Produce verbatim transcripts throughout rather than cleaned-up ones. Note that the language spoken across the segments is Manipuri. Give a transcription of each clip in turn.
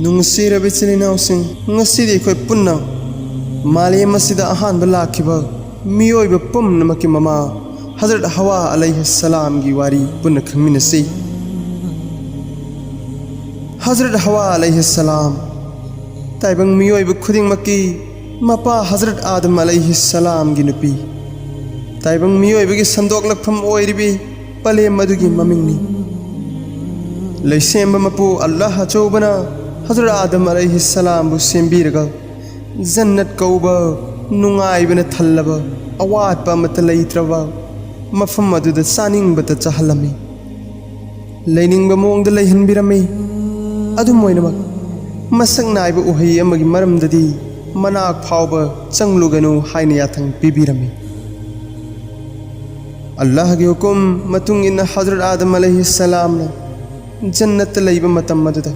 ꯅꯨꯡꯁꯤꯔꯕ ꯏꯆꯤꯜ ꯏꯅꯥꯎꯁꯤꯡ, ꯉꯁꯤꯗꯤ ꯑꯩꯈꯣꯏ ꯄꯨꯟꯅ ꯃꯥꯂꯦꯝ ꯑꯁꯤꯗ ꯑꯍꯥꯟꯕ ꯂꯥꯛꯈꯤꯕ ꯃꯤꯑꯣꯏꯕ ꯄꯨꯝꯅꯃꯛꯀꯤ ꯃꯃꯥ ꯍꯖꯔꯠ ꯍꯋꯥ ꯑꯂꯩꯍꯤ ꯁꯂꯥꯝꯒꯤ ꯋꯥꯔꯤ ꯄꯨꯟꯅ ꯈꯪꯃꯤꯟꯅꯁꯤ꯫ ꯍꯖꯔꯠ ꯍꯋꯥ ꯑꯂꯩꯍꯤ ꯁꯂꯥꯝ, ꯇꯥꯏꯕꯪ ꯃꯤꯑꯣꯏꯕ ꯈꯨꯗꯤꯡꯃꯛꯀꯤ ꯃꯄꯥ ꯍꯖꯔꯠ ꯑꯥꯗꯝ ꯑꯂꯩꯍꯤ ꯁꯂꯥꯝꯒꯤ ꯅꯨꯄꯤ, ꯇꯥꯏꯕꯪ ꯃꯤꯑꯣꯏꯕꯒꯤ ꯁꯟꯗꯣꯛꯂꯛꯐꯝ ꯑꯣꯏꯔꯤꯕꯤ ꯄꯂꯦꯝ ꯑꯗꯨꯒꯤ ꯃꯃꯤꯡꯅꯤ꯫ ꯂꯩꯁꯦꯝꯕ ꯃꯄꯨ ꯑꯜꯂꯥꯍ ꯑꯆꯧꯕꯅ ꯍꯖꯔꯠ ꯑꯥꯗꯝ ꯑꯂꯩꯍꯤ ꯁꯂꯥꯝꯕꯨ ꯁꯦꯝꯕꯤꯔꯒ ꯖꯟꯅꯠ ꯀꯧꯕ ꯅꯨꯡꯉꯥꯏꯕꯅ ꯊꯜꯂꯕ, ꯑꯋꯥꯠꯄ ꯑꯃꯠꯇ ꯂꯩꯇ꯭ꯔꯕ ꯃꯐꯝ ꯑꯗꯨꯗ ꯆꯥꯅꯤꯡꯕꯇ ꯆꯥꯍꯜꯂꯝꯃꯤ꯫ ꯂꯩꯅꯤꯡꯕ ꯃꯑꯣꯡꯗ ꯂꯩꯍꯟꯕꯤꯔꯝꯃꯤ꯫ ꯑꯗꯨꯝ ꯑꯣꯏꯅꯃꯛ, ꯃꯁꯛ ꯅꯥꯏꯕ ꯎꯍꯩ ꯑꯃꯒꯤ ꯃꯔꯝꯗꯗꯤ ꯃꯅꯥꯛ ꯐꯥꯎꯕ ꯆꯪꯂꯨꯒꯅꯨ ꯍꯥꯏꯅ ꯌꯥꯊꯪ ꯄꯤꯕꯤꯔꯝꯃꯤ꯫ ꯑꯜꯂꯥꯍꯒꯤ ꯍꯨꯀꯨꯝ ꯃꯇꯨꯡ ꯏꯟꯅ ꯍꯖꯔꯠ ꯑꯥꯗꯝ ꯑꯂꯩꯍꯤ ꯁꯂꯥꯝꯅ ꯖꯟꯅꯠꯇ ꯂꯩꯕ ꯃꯇꯝ ꯑꯗꯨꯗ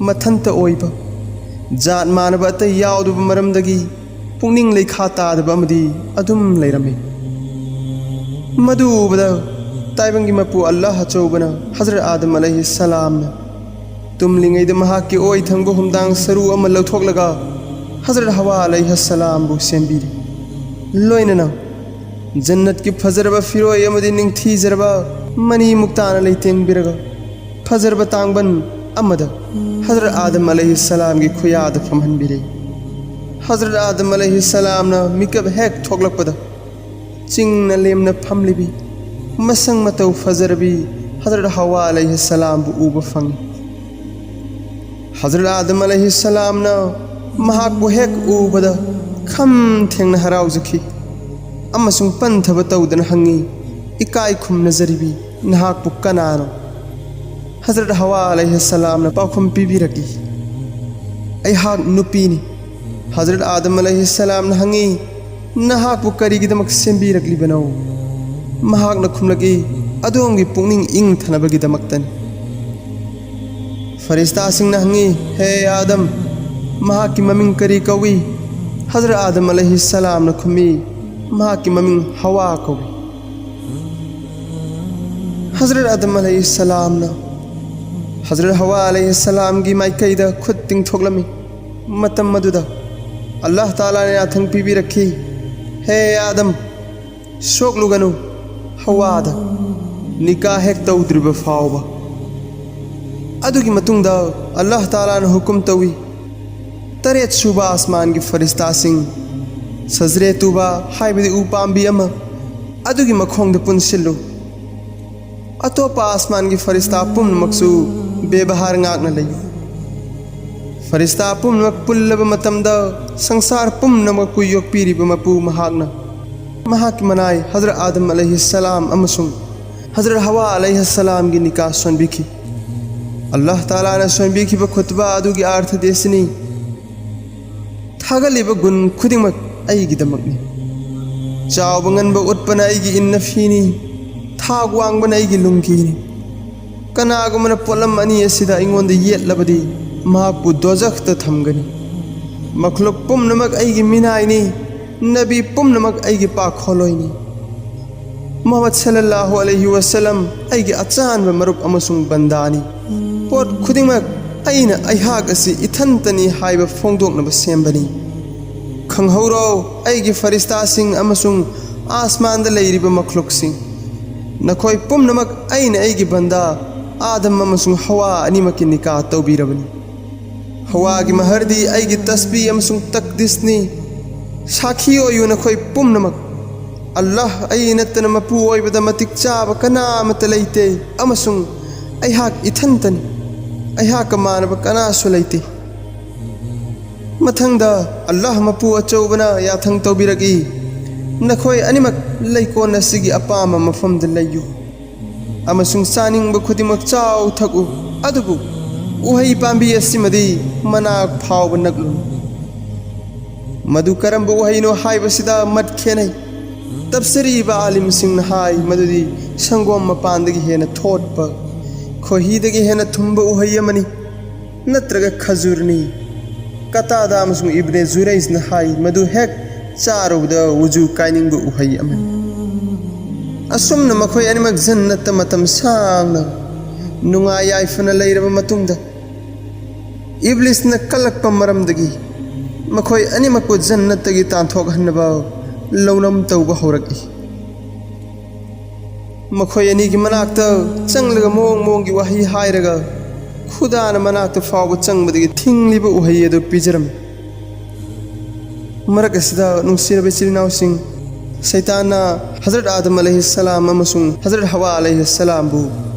ꯃꯊꯟꯇ ꯑꯣꯏꯕ, ꯖꯥꯠ ꯃꯥꯟꯅꯕ ꯑꯇꯩ ꯌꯥꯎꯗꯕ ꯃꯔꯝꯗꯒꯤ ꯄꯨꯛꯅꯤꯡ ꯂꯩꯈꯥ ꯇꯥꯗꯕ ꯑꯃꯗꯤ ꯑꯗꯨꯝ ꯂꯩꯔꯝꯃꯤ꯫ ꯃꯗꯨ ꯎꯕꯗ ꯇꯥꯏꯕꯪꯒꯤ ꯃꯄꯨ ꯑꯜꯂꯥꯍ ꯑꯆꯧꯕꯅ ꯍꯖꯔꯠ ꯑꯥꯗꯝ ꯑꯂꯩꯍꯤ ꯁꯂꯥꯝꯅ ꯇꯨꯝꯂꯤꯉꯩꯗ ꯃꯍꯥꯛꯀꯤ ꯑꯣꯏ ꯊꯪꯕ ꯍꯨꯝꯗꯥꯡ ꯁꯔꯨ ꯑꯃ ꯂꯧꯊꯣꯛꯂꯒ ꯍꯖꯔꯠ ꯍꯋꯥ ꯑꯂꯩꯍꯤ ꯁꯂꯥꯝꯕꯨ ꯁꯦꯝꯕꯤꯔꯤ꯫ ꯂꯣꯏꯅꯅ ꯖꯟꯅꯠꯀꯤ ꯐꯖꯔꯕ ꯐꯤꯔꯣꯏ ꯑꯃꯗꯤ ꯅꯤꯡꯊꯤꯖꯔꯕ ꯃꯅꯤ ꯃꯨꯛꯇꯥꯅ ꯂꯩꯇꯦꯡꯕꯤꯔꯒ ꯐꯖꯔꯕ ꯇꯥꯡꯕꯟ ꯑꯃꯗ ꯍꯖꯔꯠ ꯑꯥꯗꯝ ꯑꯂꯩꯍꯤ ꯁꯂꯥꯝꯒꯤ ꯈꯨꯌꯥꯗ ꯐꯝꯍꯟꯕꯤꯔꯦ꯫ ꯍꯖꯔꯠ ꯑꯥꯗꯝ ꯑꯂꯩꯍꯤ ꯁꯂꯥꯝꯅ ꯃꯤꯀꯞ ꯍꯦꯛ ꯊꯣꯛꯂꯛꯄꯗ ꯆꯤꯡꯅ ꯂꯦꯝꯅ ꯐꯝꯂꯤꯕꯤ ꯃꯁꯪ ꯃꯇꯧ ꯐꯖꯔꯕꯤ ꯍꯖꯔꯠ ꯍꯋꯥ ꯑꯂꯩꯍꯤ ꯁꯂꯥꯝꯕꯨ ꯎꯕ ꯐꯪꯏ꯫ ꯍꯖꯔꯠ ꯑꯥꯗꯝ ꯑꯂꯩꯍꯤ ꯁꯂꯥꯝꯅ ꯃꯍꯥꯛꯄꯨ ꯍꯦꯛ ꯎꯕꯗ ꯈꯝ ꯊꯦꯡꯅ ꯍꯔꯥꯎꯖꯈꯤ ꯑꯃꯁꯨꯡ ꯄꯟꯊꯕ ꯇꯧꯗꯅ ꯍꯪꯉꯤ, "ꯏꯀꯥꯏ ꯈꯨꯝꯅꯖꯔꯤꯕꯤ ꯅꯍꯥꯛꯄꯨ ꯀꯅꯥꯅꯣ?" ꯍꯖꯔꯠ ꯍꯋꯥ ꯑꯂꯩꯍꯤ ꯁꯂꯥꯝꯅ ꯄꯥꯎꯈꯨꯝ ꯄꯤꯕꯤꯔꯛꯏ, "ꯑꯩꯍꯥꯛ ꯅꯨꯄꯤꯅꯤ꯫" ꯍꯖꯔꯠ ꯑꯥꯗꯝ ꯑꯂꯩꯍꯤ ꯁꯂꯥꯝꯅ ꯍꯪꯉꯤ, "ꯅꯍꯥꯛꯄꯨ ꯀꯔꯤꯒꯤꯗꯃꯛ ꯁꯦꯝꯕꯤꯔꯛꯂꯤꯕꯅꯣ?" ꯃꯍꯥꯛꯅ ꯈꯨꯝꯂꯛꯏ, "ꯑꯗꯣꯝꯒꯤ ꯄꯨꯛꯅꯤꯡ ꯏꯪꯊꯅꯕꯒꯤꯗꯃꯛꯇꯅꯤ꯫" ꯐꯔꯤꯁꯇꯥꯁꯤꯡꯅ ꯍꯪꯉꯤ, "ꯍꯦ ꯑꯥꯗꯝ, ꯃꯍꯥꯛꯀꯤ ꯃꯃꯤꯡ ꯀꯔꯤ ꯀꯧꯏ?" ꯍꯖꯔꯠ ꯑꯥꯗꯝ ꯑꯂꯩꯍꯤ ꯁꯂꯥꯝꯅ ꯈꯨꯝꯃꯤ, "ꯃꯍꯥꯛꯀꯤ ꯃꯃꯤꯡ ꯍꯋꯥ ꯀꯧꯏ꯫" ꯍꯖꯔꯠ ꯑꯥꯗꯝ ꯑꯂꯩꯍꯤ ꯁꯂꯥꯝꯅ ꯍꯖꯔꯠ ꯍꯋꯥ ꯑꯂꯩꯍꯤꯁꯁꯂꯥꯝꯒꯤ ꯃꯥꯏꯀꯩꯗ ꯈꯨꯠ ꯇꯤꯡꯊꯣꯛꯂꯝꯃꯤ꯫ ꯃꯇꯝ ꯑꯗꯨꯗ ꯑꯜꯂꯥꯍ ꯇꯥꯂꯥꯅ ꯌꯥꯊꯪ ꯄꯤꯕꯤꯔꯛꯈꯤ, "ꯍꯦ ꯑꯥꯗꯝ, ꯁꯣꯛꯂꯨꯒꯅꯨ ꯍꯋꯥꯗ, ꯅꯤꯀꯥ ꯍꯦꯛ ꯇꯧꯗ꯭ꯔꯤꯕ ꯐꯥꯎꯕ"꯫ ꯑꯗꯨꯒꯤ ꯃꯇꯨꯡꯗ ꯑꯜꯂꯥꯍ ꯇꯥꯂꯥꯅ ꯍꯨꯀꯨꯝ ꯇꯧꯏ, ꯇꯔꯦꯠ ꯁꯨꯕ ꯑꯥꯁꯃꯥꯟꯒꯤ ꯐꯔꯤꯁꯇꯥꯁꯤꯡ ꯁꯖꯔꯦ ꯇꯨꯕꯥ ꯍꯥꯏꯕꯗꯤ ꯎ ꯄꯥꯝꯕꯤ ꯑꯃ ꯑꯗꯨꯒꯤ ꯃꯈꯣꯡꯗ ꯄꯨꯟꯁꯤꯜꯂꯨ꯫ ꯑꯇꯣꯞꯄ ꯑꯥꯁꯃꯥꯟꯒꯤ ꯐꯔꯤꯁꯇꯥ ꯄꯨꯝꯅꯃꯛꯁꯨ ꯕꯦꯕꯍꯥꯔ ꯉꯥꯛꯅ ꯂꯩꯌꯨ꯫ ꯐꯔꯤꯁꯇꯥ ꯄꯨꯝꯅꯃꯛ ꯄꯨꯜꯂꯕ ꯃꯇꯝꯗ, ꯁꯪꯁꯥꯔ ꯄꯨꯝꯅꯃꯛꯄꯨ ꯌꯣꯛꯄꯤꯔꯤꯕ ꯃꯄꯨ ꯃꯍꯥꯛꯅ ꯃꯍꯥꯛꯀꯤ ꯃꯅꯥꯏ ꯍꯖꯔꯠ ꯑꯥꯗꯝ ꯑꯂꯩꯍꯤꯁꯁꯂꯥꯝ ꯑꯃꯁꯨꯡ ꯍꯖꯔꯠ ꯍꯋꯥ ꯑꯂꯩꯍꯤꯁꯁꯂꯥꯝꯒꯤ ꯅꯤꯀꯥ ꯁꯣꯟꯕꯤꯈꯤ꯫ ꯑꯜꯂꯥꯍ ꯇꯥꯂꯥꯅ ꯁꯣꯟꯕꯤꯈꯤꯕ ꯈꯨꯠꯕꯥ ꯑꯗꯨꯒꯤ ꯑꯥꯔꯊꯗꯤ ꯑꯁꯤꯅꯤ: "ꯊꯥꯒꯠꯂꯤꯕ ꯒꯨꯟ ꯈꯨꯗꯤꯡꯃꯛ ꯑꯩꯒꯤꯗꯃꯛꯅꯤ꯫ ꯆꯥꯎꯕ ꯉꯟꯕ ꯎꯠꯄꯅ ꯑꯩꯒꯤ ꯏꯟꯅꯐꯤꯅꯤ, ꯊꯥꯛ ꯋꯥꯡꯕꯅ ꯑꯩꯒꯤ ꯂꯨꯡꯒꯤꯅꯤ꯫ ꯀꯅꯥꯒꯨꯝꯕꯅ ꯄꯣꯠꯂꯝ ꯑꯅꯤ ꯑꯁꯤꯗ ꯑꯩꯉꯣꯟꯗ ꯌꯦꯠꯂꯕꯗꯤ, ꯃꯍꯥꯛꯄꯨ ꯗꯣꯖꯈꯇ ꯊꯝꯒꯅꯤ꯫ ꯃꯈꯂꯨꯛ ꯄꯨꯝꯅꯃꯛ ꯑꯩꯒꯤ ꯃꯤꯅꯥꯏꯅꯤ, ꯅꯕꯤ ꯄꯨꯝꯅꯃꯛ ꯑꯩꯒꯤ ꯄꯥꯈꯣꯜꯂꯣꯏꯅꯤ꯫ ꯃꯨꯍꯝꯃꯗ ꯁꯜꯂꯜꯂꯥꯍꯨ ꯑꯂꯩꯍꯤ ꯋꯁꯜꯂꯝ ꯑꯩꯒꯤ ꯑꯆꯥꯟꯕ ꯃꯔꯨꯞ ꯑꯃꯁꯨꯡ ꯕꯟꯗꯥꯅꯤ꯫ ꯄꯣꯠ ꯈꯨꯗꯤꯡꯃꯛ ꯑꯩꯅ ꯑꯩꯍꯥꯛ ꯑꯁꯤ ꯏꯊꯟꯇꯅꯤ ꯍꯥꯏꯕ ꯐꯣꯡꯗꯣꯛꯅꯕ ꯁꯦꯝꯕꯅꯤ꯫ ꯈꯪꯍꯧꯔꯣ, ꯑꯩꯒꯤ ꯐꯔꯤꯁꯇꯥꯁꯤꯡ ꯑꯃꯁꯨꯡ ꯑꯥꯁꯃꯥꯟꯗ ꯂꯩꯔꯤꯕ ꯃꯈꯂꯨꯛꯁꯤꯡ, ꯅꯈꯣꯏ ꯄꯨꯝꯅꯃꯛ ꯑꯩꯅ ꯑꯩꯒꯤ ꯕꯟꯗꯥ ꯑꯥꯗꯝ ꯑꯃꯁꯨꯡ ꯍꯋꯥ ꯑꯅꯤꯃꯛꯀꯤ ꯅꯤꯀꯥ ꯇꯧꯕꯤꯔꯕꯅꯤ꯫ ꯍꯋꯥꯒꯤ ꯃꯍꯔꯗꯤ ꯑꯩꯒꯤ ꯇꯁꯕꯤ ꯑꯃꯁꯨꯡ ꯇꯛꯗꯤꯁꯅꯤ꯫ ꯁꯥꯈꯤ ꯑꯣꯏꯌꯨ ꯅꯈꯣꯏ ꯄꯨꯝꯅꯃꯛ, ꯑꯜꯂꯥꯍ ꯑꯩ ꯅꯠꯇꯅ ꯃꯄꯨ ꯑꯣꯏꯕꯗ ꯃꯇꯤꯛ ꯆꯥꯕ ꯀꯅꯥ ꯑꯃꯠꯇ ꯂꯩꯇꯦ, ꯑꯃꯁꯨꯡ ꯑꯩꯍꯥꯛ ꯏꯊꯟꯇꯅꯤ, ꯑꯩꯍꯥꯛꯀ ꯃꯥꯟꯅꯕ ꯀꯅꯥꯁꯨ ꯂꯩꯇꯦ"꯫ ꯃꯊꯪꯗ ꯑꯜꯂꯥꯍ ꯃꯄꯨ ꯑꯆꯧꯕꯅ ꯌꯥꯊꯪ ꯇꯧꯕꯤꯔꯛꯏ, "ꯅꯈꯣꯏ ꯑꯅꯤꯃꯛ ꯂꯩꯀꯣꯜ ꯑꯁꯤꯒꯤ ꯑꯄꯥꯝꯕ ꯃꯐꯝꯗ ꯂꯩꯌꯨ ꯑꯃꯁꯨꯡ ꯆꯥꯅꯤꯡꯕ ꯈꯨꯗꯤꯡꯃꯛ ꯆꯥꯎ ꯊꯛꯎ, ꯑꯗꯨꯕꯨ ꯎꯍꯩ ꯄꯥꯝꯕꯤ ꯑꯁꯤꯃꯗꯤ ꯃꯅꯥ ꯐꯥꯎꯕ ꯅꯛꯂꯨꯅꯨ"꯫ ꯃꯗꯨ ꯀꯔꯝꯕ ꯎꯍꯩꯅꯣ ꯍꯥꯏꯕꯁꯤꯗ ꯃꯠ ꯈꯦꯅꯩ꯫ ꯇꯞꯁꯔꯤꯕ ꯑꯥꯂꯤꯝꯁꯤꯡꯅ ꯍꯥꯏ ꯃꯗꯨꯗꯤ ꯁꯪꯒꯣꯝ ꯃꯄꯥꯟꯗꯒꯤ ꯍꯦꯟꯅ ꯊꯣꯠꯄ, ꯈꯣꯏꯍꯤꯗꯒꯤ ꯍꯦꯟꯅ ꯊꯨꯝꯕ ꯎꯍꯩ ꯑꯃꯅꯤ, ꯅꯠꯇ꯭ꯔꯒ ꯈꯖꯨꯔꯅꯤ꯫ ꯀꯇꯥꯗꯥ ꯑꯃꯁꯨꯡ ꯏꯕꯅꯦ ꯖꯨꯔꯩꯖꯅ ꯍꯥꯏ ꯃꯗꯨ ꯍꯦꯛ ꯆꯥꯔꯨꯕꯗ ꯎꯖꯨ ꯀꯥꯏꯅꯤꯡꯕ ꯎꯍꯩ ꯑꯃꯅꯤ꯫ ꯑꯁꯨꯝꯅ ꯃꯈꯣꯏ ꯑꯅꯤꯃꯛ ꯖꯟꯅꯠꯇ ꯃꯇꯝ ꯁꯥꯡꯅ ꯅꯨꯡꯉꯥꯏ ꯌꯥꯏꯐꯅ ꯂꯩꯔꯕ ꯃꯇꯨꯡꯗ, ꯏꯕ꯭ꯂꯤꯁꯅ ꯀꯜꯂꯛꯄ ꯃꯔꯝꯗꯒꯤ ꯃꯈꯣꯏ ꯑꯅꯤꯃꯛꯄꯨ ꯖꯟꯅꯠꯇꯒꯤ ꯇꯥꯟꯊꯣꯛꯍꯟꯅꯕ ꯂꯧꯅꯝ ꯇꯧꯕ ꯍꯧꯔꯛꯏ꯫ ꯃꯈꯣꯏ ꯑꯅꯤꯒꯤ ꯃꯅꯥꯛꯇ ꯆꯪꯂꯒ ꯃꯑꯣꯡ ꯃꯑꯣꯡꯒꯤ ꯋꯥꯍꯩ ꯍꯥꯏꯔꯒ, ꯈꯨꯗꯥꯅ ꯃꯅꯥꯛꯇ ꯐꯥꯎꯕ ꯆꯪꯕꯗꯒꯤ ꯊꯤꯡꯂꯤꯕ ꯎꯍꯩ ꯑꯗꯨ ꯄꯤꯖꯔꯝꯃꯤ꯫ ꯃꯔꯛ ꯑꯁꯤꯗ, ꯅꯨꯡꯁꯤꯔꯕ ꯏꯆꯤꯜ ꯏꯅꯥꯎꯁꯤꯡ, ꯁꯩꯇꯥꯟꯅ ꯍꯖꯔꯠ ꯑꯥꯗꯝ ꯑꯂꯩꯍꯤꯁꯁꯂꯥꯝ ꯑꯃꯁꯨꯡ ꯍꯖꯔꯠ ꯍꯋꯥ ꯑꯂꯩꯍꯤꯁꯁꯂꯥꯝꯕꯨ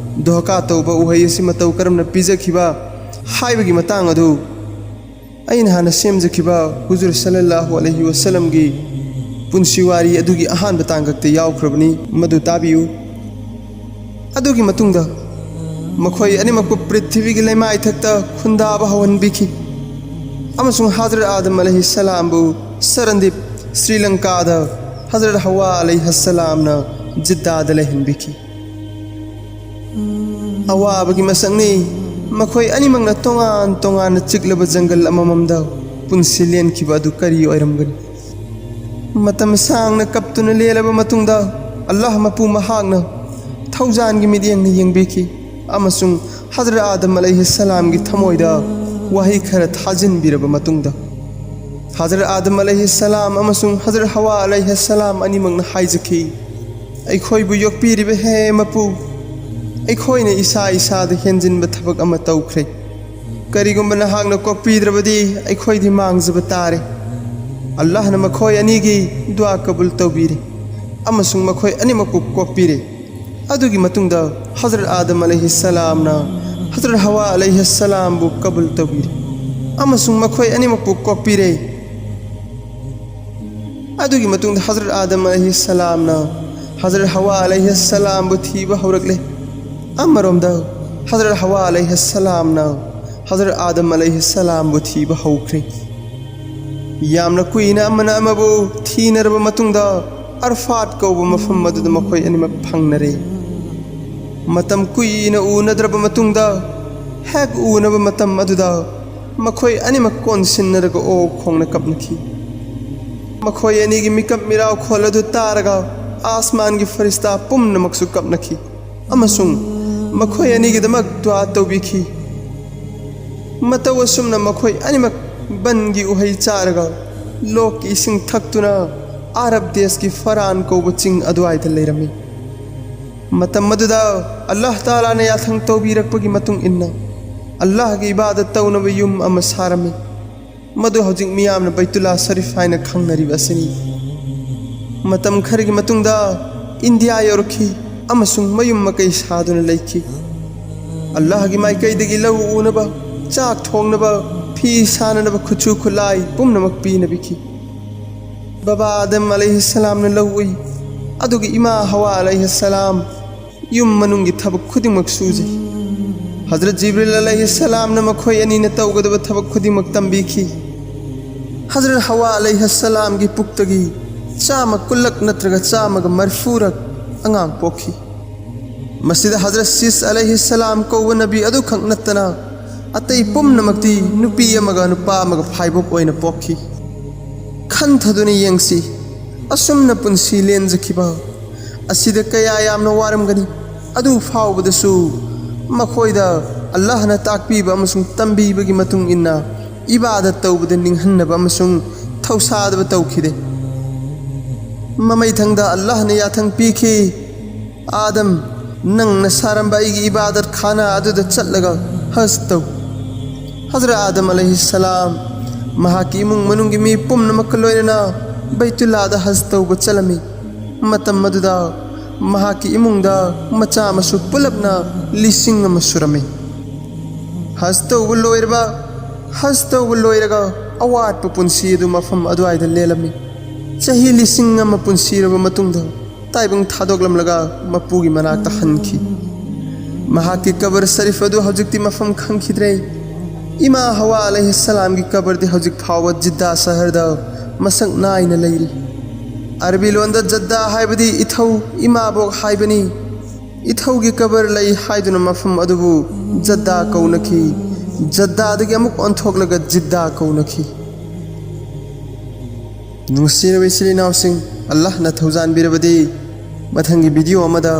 ꯙꯣꯀꯥ ꯇꯧꯕ ꯎꯍꯩ ꯑꯁꯤ ꯃꯇꯧ ꯀꯔꯝꯅ ꯄꯤꯖꯈꯤꯕ ꯍꯥꯏꯕꯒꯤ ꯃꯇꯥꯡ ꯑꯗꯨ ꯑꯩꯅ ꯍꯥꯟꯅ ꯁꯦꯝꯖꯈꯤꯕ ꯍꯨꯖꯨꯔ ꯁꯜꯂꯜꯂꯥꯍꯨ ꯑꯂꯩꯍꯤ ꯋꯥꯁꯜꯂꯝꯒꯤ ꯄꯨꯟꯁꯤ ꯋꯥꯔꯤ ꯑꯗꯨꯒꯤ ꯑꯍꯥꯟꯕ ꯇꯥꯡꯀꯛꯇ ꯌꯥꯎꯈ꯭ꯔꯕꯅꯤ, ꯃꯗꯨ ꯇꯥꯕꯤꯌꯨ꯫ ꯑꯗꯨꯒꯤ ꯃꯇꯨꯡꯗ ꯃꯈꯣꯏ ꯑꯅꯤꯃꯛꯄꯨ ꯄ꯭ꯔꯤꯊꯤꯕꯤꯒꯤ ꯂꯩꯃꯥꯏꯊꯛꯇ ꯈꯨꯟꯗꯥꯕ ꯍꯧꯍꯟꯕꯤꯈꯤ, ꯑꯃꯁꯨꯡ ꯍꯖꯔꯠ ꯑꯥꯗꯝ ꯑꯂꯩꯍꯤꯁꯁꯂꯥꯝꯕꯨ ꯁꯔꯟꯗꯤꯞ, ꯁ꯭ꯔꯤꯂꯪꯀꯥꯗ, ꯍꯖꯔꯠ ꯍꯋꯥ ꯑꯂꯩꯍꯤꯁꯁꯂꯥꯝꯅ ꯖꯤꯗꯥꯗ ꯂꯩꯍꯟꯕꯤꯈꯤ꯫ ꯑꯋꯥꯕꯒꯤ ꯃꯁꯛꯅꯤ꯫ ꯃꯈꯣꯏ ꯑꯅꯤꯃꯛꯅ ꯇꯣꯉꯥꯟ ꯇꯣꯉꯥꯟꯅ ꯆꯤꯛꯂꯕ ꯖꯪꯒꯜ ꯑꯃꯃꯝꯗ ꯄꯨꯟꯁꯤ ꯂꯦꯟꯈꯤꯕ ꯑꯗꯨ ꯀꯔꯤ ꯑꯣꯏꯔꯝꯒꯅꯤ? ꯃꯇꯝ ꯁꯥꯡꯅ ꯀꯞꯇꯨꯅ ꯂꯦꯜꯂꯕ ꯃꯇꯨꯡꯗ, ꯑꯜꯂꯥꯍ ꯃꯄꯨ ꯃꯍꯥꯛꯅ ꯊꯧꯖꯥꯟꯒꯤ ꯃꯤꯠꯌꯦꯡꯅ ꯌꯦꯡꯕꯤꯈꯤ, ꯑꯃꯁꯨꯡ ꯍꯖꯔꯠ ꯑꯥꯗꯝ ꯑꯂꯩꯍꯤꯁꯁꯂꯥꯝꯒꯤ ꯊꯃꯣꯏꯗ ꯋꯥꯍꯩ ꯈꯔ ꯊꯥꯖꯤꯟꯕꯤꯔꯕ ꯃꯇꯨꯡꯗ, ꯍꯖꯔꯠ ꯑꯥꯗꯝ ꯑꯂꯩꯍꯤꯁꯁꯂꯥꯝ ꯑꯃꯁꯨꯡ ꯍꯖꯔꯠ ꯍꯋꯥ ꯑꯂꯩꯍꯤꯁꯁꯂꯥꯝ ꯑꯅꯤꯃꯛꯅ ꯍꯥꯏꯖꯈꯤ, "ꯑꯩꯈꯣꯏꯕꯨ ꯌꯣꯛꯄꯤꯔꯤꯕ ꯍꯦ ꯃꯄꯨ, ꯑꯩꯈꯣꯏꯅ ꯏꯁꯥ ꯏꯁꯥꯗ ꯍꯦꯟꯖꯤꯟꯕ ꯊꯕꯛ ꯑꯃ ꯇꯧꯈ꯭ꯔꯦ꯫ ꯀꯔꯤꯒꯨꯝꯕ ꯅꯍꯥꯛꯅ ꯀꯣꯛꯄꯤꯗ꯭ꯔꯕꯗꯤ ꯑꯩꯈꯣꯏꯗꯤ ꯃꯥꯡꯖꯕ ꯇꯥꯔꯦ꯫" ꯑꯜꯂꯥꯍꯅ ꯃꯈꯣꯏ ꯑꯅꯤꯒꯤ ꯗꯨꯋꯥ ꯀꯕꯨꯜ ꯇꯧꯕꯤꯔꯦ, ꯑꯃꯁꯨꯡ ꯃꯈꯣꯏ ꯑꯅꯤꯃꯛꯄꯨ ꯀꯣꯛꯄꯤꯔꯦ꯫ ꯑꯗꯨꯒꯤ ꯃꯇꯨꯡꯗ ꯍꯖꯔꯠ ꯑꯥꯗꯝ ꯑꯂꯩꯍꯤꯁꯁꯂꯥꯝꯅ ꯍꯖꯔꯠ ꯍꯋꯥ ꯑꯂꯩꯍꯤꯁꯁꯂꯥꯝꯕꯨ ꯀꯕꯨꯜ ꯇꯧꯕꯤꯔꯦ, ꯑꯃꯁꯨꯡ ꯃꯈꯣꯏ ꯑꯅꯤꯃꯛꯄꯨ ꯀꯣꯛꯄꯤꯔꯦ꯫ ꯑꯗꯨꯒꯤ ꯃꯇꯨꯡꯗ ꯍꯖꯔꯠ ꯑꯥꯗꯝ ꯑꯂꯩꯍꯤꯁꯁꯂꯥꯝꯅ ꯍꯖꯔꯠ ꯍꯋꯥ ꯑꯂꯩꯍꯤꯁꯁꯂꯥꯝꯕꯨ ꯊꯤꯕ ꯍꯧꯔꯛꯂꯦ꯫ ꯑꯃꯔꯣꯝꯗ ꯍꯖꯔꯠ ꯍꯋꯥ ꯑꯂꯩꯍꯤꯁꯁꯂꯥꯝꯅ ꯍꯖꯔꯠ ꯑꯥꯗꯝ ꯑꯂꯩꯍꯤꯁꯁꯂꯥꯝꯕꯨ ꯊꯤꯕ ꯍꯧꯈ꯭ꯔꯦ꯫ ꯌꯥꯝꯅ ꯀꯨꯏꯅ ꯑꯃꯅ ꯑꯃꯕꯨ ꯊꯤꯅꯔꯕ ꯃꯇꯨꯡꯗ, ꯑꯔꯐꯥꯠ ꯀꯧꯕ ꯃꯐꯝ ꯑꯗꯨꯗ ꯃꯈꯣꯏ ꯑꯅꯤꯃꯛ ꯐꯪꯅꯔꯦ꯫ ꯃꯇꯝ ꯀꯨꯏꯅ ꯎꯅꯗ꯭ꯔꯕ ꯃꯇꯨꯡꯗ, ꯍꯦꯛ ꯎꯅꯕ ꯃꯇꯝ ꯑꯗꯨꯗ ꯃꯈꯣꯏ ꯑꯅꯤꯃꯛ ꯀꯣꯟꯁꯤꯟꯅꯔꯒ ꯑꯣꯛ ꯈꯣꯡꯅ ꯀꯞꯅꯈꯤ꯫ ꯃꯈꯣꯏ ꯑꯅꯤꯒꯤ ꯃꯤꯀꯞ ꯃꯤꯔꯥꯎꯈꯣꯜ ꯑꯗꯨ ꯇꯥꯔꯒ ꯑꯥꯁꯃꯥꯟꯒꯤ ꯐꯔꯤꯁꯇꯥ ꯄꯨꯝꯅꯃꯛꯁꯨ ꯀꯞꯅꯈꯤ, ꯑꯃꯁꯨꯡ ꯃꯈꯣꯏ ꯑꯅꯤꯒꯤꯗꯃꯛ ꯗꯨꯋꯥ ꯇꯧꯕꯤꯈꯤ꯫ ꯃꯇꯧ ꯑꯁꯨꯝꯅ ꯃꯈꯣꯏ ꯑꯅꯤꯃꯛ ꯕꯟꯒꯤ ꯎꯍꯩ ꯆꯥꯔꯒ ꯂꯣꯛꯀꯤ ꯏꯁꯤꯡ ꯊꯛꯇꯨꯅ ꯑꯔꯕ ꯗꯦꯁꯀꯤ ꯐꯔꯥꯟ ꯀꯧꯕ ꯆꯤꯡ ꯑꯗꯨꯋꯥꯏꯗ ꯂꯩꯔꯝꯃꯤ꯫ ꯃꯇꯝ ꯑꯗꯨꯗ ꯑꯜꯂꯥꯍ ꯇꯥꯂꯥꯅ ꯌꯥꯊꯪ ꯇꯧꯕꯤꯔꯛꯄꯒꯤ ꯃꯇꯨꯡ ꯏꯟꯅ ꯑꯜꯂꯥꯍꯒꯤ ꯏꯕꯥꯗꯠ ꯇꯧꯅꯕ ꯌꯨꯝ ꯑꯃ ꯁꯥꯔꯝꯃꯤ꯫ ꯃꯗꯨ ꯍꯧꯖꯤꯛ ꯃꯤꯌꯥꯝꯅ ꯕꯩꯇꯨꯜꯂꯥ ꯁꯔꯤꯐ ꯍꯥꯏꯅ ꯈꯪꯅꯔꯤꯕ ꯑꯁꯤꯅꯤ꯫ ꯃꯇꯝ ꯈꯔꯒꯤ ꯃꯇꯨꯡꯗ ꯏꯟꯗꯤꯌꯥ ꯌꯧꯔꯛꯈꯤ ꯑꯃꯁꯨꯡ ꯃꯌꯨꯝ ꯃꯀꯩ ꯁꯥꯗꯨꯅ ꯂꯩꯈꯤ꯫ ꯑꯜꯂꯥꯍꯒꯤ ꯃꯥꯏꯀꯩꯗꯒꯤ ꯂꯧ ꯎꯅꯕ, ꯆꯥꯛ ꯊꯣꯡꯅꯕ, ꯐꯤ ꯁꯥꯅꯅꯕ ꯈꯨꯠꯁꯨ ꯈꯨꯠꯂꯥꯏ ꯄꯨꯝꯅꯃꯛ ꯄꯤꯅꯕꯤꯈꯤ꯫ ꯕꯕꯥ ꯑꯥꯗꯝ ꯑꯂꯩꯍꯤꯁꯁꯂꯥꯝꯅ ꯂꯧ ꯎꯏ, ꯑꯗꯨꯒ ꯏꯃꯥ ꯍꯋꯥ ꯑꯂꯩꯍꯤꯁꯁꯂꯥꯝ ꯌꯨꯝ ꯃꯅꯨꯡꯒꯤ ꯊꯕꯛ ꯈꯨꯗꯤꯡꯃꯛ ꯁꯨꯖꯩ꯫ ꯍꯖꯔꯠ ꯖꯤꯕ꯭ꯔꯤꯜ ꯑꯂꯩꯍꯤꯁꯁꯂꯥꯝꯅ ꯃꯈꯣꯏ ꯑꯅꯤꯅ ꯇꯧꯒꯗꯕ ꯊꯕꯛ ꯈꯨꯗꯤꯡꯃꯛ ꯇꯝꯕꯤꯈꯤ꯫ ꯍꯖꯔꯠ ꯍꯋꯥ ꯑꯂꯩꯍꯤꯁꯁꯂꯥꯝꯒꯤ ꯄꯨꯛꯇꯒꯤ ꯆꯥꯝꯃ ꯀꯨꯟꯂꯛ ꯅꯠꯇ꯭ꯔꯒ ꯆꯥꯝꯃꯒ ꯃꯔꯤꯐꯨꯔꯛ ꯑꯉꯥꯡ ꯄꯣꯛꯈꯤ꯫ ꯃꯁꯤꯗ ꯍꯖꯔꯠ ꯁꯤꯁ ꯑꯂꯩꯍꯤꯁꯁꯂꯥꯝ ꯀꯧꯕ ꯅꯕꯤ ꯑꯗꯨꯈꯛ ꯅꯠꯇꯅ ꯑꯇꯩ ꯄꯨꯝꯅꯃꯛꯇꯤ ꯅꯨꯄꯤ ꯑꯃꯒ ꯅꯨꯄꯥ ꯑꯃꯒ ꯐꯥꯏꯕꯣꯛ ꯑꯣꯏꯅ ꯄꯣꯛꯈꯤ꯫ ꯈꯟꯊꯗꯨꯅ ꯌꯦꯡꯁꯤ, ꯑꯁꯨꯝꯅ ꯄꯨꯟꯁꯤ ꯂꯦꯟꯖꯈꯤꯕ ꯑꯁꯤꯗ ꯀꯌꯥ ꯌꯥꯝꯅ ꯋꯥꯔꯝꯒꯅꯤ꯫ ꯑꯗꯨ ꯐꯥꯎꯕꯗꯁꯨ ꯃꯈꯣꯏꯗ ꯑꯜꯂꯥꯍꯅ ꯇꯥꯛꯄꯤꯕ ꯑꯃꯁꯨꯡ ꯇꯝꯕꯤꯕꯒꯤ ꯃꯇꯨꯡ ꯏꯟꯅ ꯏꯕꯥꯗꯠ ꯇꯧꯕꯗ ꯅꯤꯡꯍꯟꯅꯕ ꯑꯃꯁꯨꯡ ꯊꯧꯁꯥꯗꯕ ꯇꯧꯈꯤꯗꯦ꯫ ꯃꯃꯩꯊꯪꯗ ꯑꯜꯂꯥꯍꯅ ꯌꯥꯊꯪ ꯄꯤꯈꯤ, "ꯑꯥꯗꯝ, ꯅꯪꯅ ꯁꯥꯔꯝꯕ ꯑꯩꯒꯤ ꯏꯕꯥꯗꯠ ꯈꯥꯅꯥ ꯑꯗꯨꯗ ꯆꯠꯂꯒ ꯍꯖ ꯇꯧ꯫" ꯍꯖꯔꯠ ꯑꯥꯗꯝ ꯑꯂꯩꯍꯤꯁꯁꯂꯥꯝ ꯃꯍꯥꯛꯀꯤ ꯏꯃꯨꯡ ꯃꯅꯨꯡꯒꯤ ꯃꯤ ꯄꯨꯝꯅꯃꯛꯀ ꯂꯣꯏꯅꯅ ꯕꯩꯇꯨꯜꯂꯥꯗ ꯍꯖ ꯇꯧꯕ ꯆꯠꯂꯝꯃꯤ꯫ ꯃꯇꯝ ꯑꯗꯨꯗ ꯃꯍꯥꯛꯀꯤ ꯏꯃꯨꯡꯗ ꯃꯆꯥ ꯃꯁꯨ ꯄꯨꯂꯞꯅ ꯂꯤꯁꯤꯡ ꯑꯃ ꯁꯨꯔꯝꯃꯤ꯫ ꯍꯖ ꯇꯧꯕ ꯂꯣꯏꯔꯕ, ꯍꯖ ꯇꯧꯕ ꯂꯣꯏꯔꯒ ꯑꯋꯥꯠꯄ ꯄꯨꯟꯁꯤ ꯑꯗꯨ ꯃꯐꯝ ꯑꯗꯨꯋꯥꯏꯗ ꯂꯦꯜꯂꯝꯃꯤ꯫ ꯆꯍꯤ ꯂꯤꯁꯤꯡ ꯑꯃ ꯄꯨꯟꯁꯤꯔꯕ ꯃꯇꯨꯡꯗ ꯇꯥꯏꯕꯪ ꯊꯥꯗꯣꯛꯂꯝꯂꯒ ꯃꯄꯨꯒꯤ ꯃꯅꯥꯛꯇ ꯍꯟꯈꯤ꯫ ꯃꯍꯥꯛꯀꯤ ꯀꯕꯔ ꯁꯔꯤꯐ ꯑꯗꯨ ꯍꯧꯖꯤꯛꯇꯤ ꯃꯐꯝ ꯈꯪꯈꯤꯗ꯭ꯔꯦ꯫ ꯏꯃꯥ ꯍꯋꯥ ꯑꯂꯩꯍꯤꯁꯁꯂꯥꯝꯒꯤ ꯀꯕꯔꯗꯤ ꯍꯧꯖꯤꯛ ꯐꯥꯎꯕ ꯖꯤꯗꯥ ꯁꯍꯔꯗ ꯃꯁꯛ ꯅꯥꯏꯅ ꯂꯩꯔꯤ꯫ ꯑꯔꯕꯤ ꯂꯣꯟꯗ ꯖꯗꯥ ꯍꯥꯏꯕꯗꯤ ꯏꯊꯧ, ꯏꯃꯥꯕꯣꯛ ꯍꯥꯏꯕꯅꯤ꯫ ꯏꯊꯧꯒꯤ ꯀꯕꯔ ꯂꯩ ꯍꯥꯏꯗꯨꯅ ꯃꯐꯝ ꯑꯗꯨꯕꯨ ꯖꯗꯥ ꯀꯧꯅꯈꯤ꯫ ꯖꯗꯥꯗꯒꯤ ꯑꯃꯨꯛ ꯑꯣꯟꯊꯣꯛꯂꯒ ꯖꯤꯗꯥ ꯀꯧꯅꯈꯤ꯫ ꯅꯨꯡꯁꯤꯔꯕ ꯏꯆꯤꯜ ꯏꯅꯥꯎꯁꯤꯡ, ꯑꯜꯂꯥꯍꯅ ꯊꯧꯖꯥꯟꯕꯤꯔꯕꯗꯤ ꯃꯊꯪꯒꯤ ꯚꯤꯗꯤꯑꯣ ꯑꯃꯗ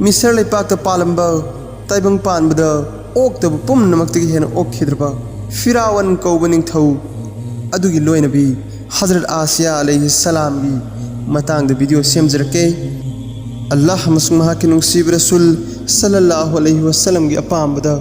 ꯃꯤꯁꯔ ꯂꯩꯄꯥꯛꯇ ꯄꯥꯜꯂꯝꯕ ꯇꯥꯏꯕꯪ ꯄꯥꯟꯕꯗ ꯑꯣꯛꯇꯕ ꯄꯨꯝꯅꯃꯛꯇꯒꯤ ꯍꯦꯟꯅ ꯑꯣꯛꯈꯤꯗ꯭ꯔꯕ ꯐꯤꯔꯥꯋꯟ ꯀꯧꯕ ꯅꯤꯡꯊꯧ ꯑꯗꯨꯒꯤ ꯂꯣꯏꯅꯕꯤ ꯍꯖꯔꯠ ꯑꯥꯁꯤꯌꯥ ꯑꯂꯩꯍꯤ ꯁꯂꯥꯝꯒꯤ ꯃꯇꯥꯡꯗ ꯚꯤꯗꯤꯑꯣ ꯁꯦꯝꯖꯔꯛꯀꯦ꯫ ꯑꯜꯂꯥꯍ ꯑꯃꯁꯨꯡ ꯃꯍꯥꯛꯀꯤ ꯅꯨꯡꯁꯤꯕ ꯔꯁꯨꯜ ꯁꯜꯂꯜꯂꯥꯍꯨ ꯑꯂꯩꯍꯤ ꯋꯁꯜꯂꯝꯒꯤ ꯑꯄꯥꯝꯕꯗ